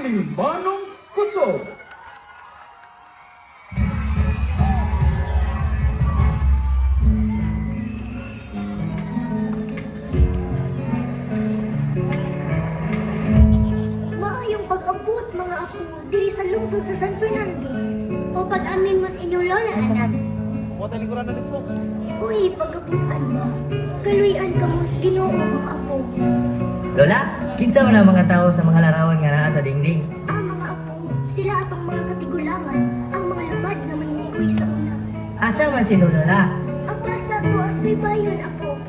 Ning Manong Kusog. Maayong pag-abot, mga apo, diri sa lungsod sa San Fernando. O pag-amin mo sa inyong lola, anak. Uy, pag-abutan mo. Kaluy-an ka mo sa Ginoo, mga apo. Lola, kinsa man ang mga tao sa mga larawan nga naa sa dingding? Ah, mga apo, sila atong mga katigulangan, ang mga lumad nga maninikoy sa una. Asa man si Lola? Apa sa tuas kay bayon, apo.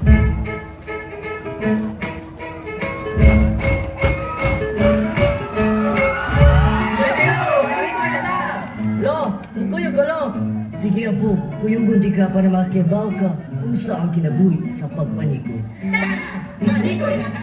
Lo, nikuyo ko lo. Sige apo, kuyugon di ka para makibaw ka unsa ang kinabuhi sa pagpaniko. Malikoy na ta!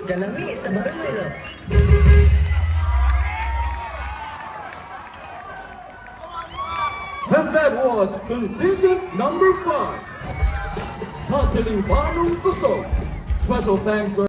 Kalami sa baruy, lo. And that was contingent number 5, Katilimbanong Kusog. Special thanks to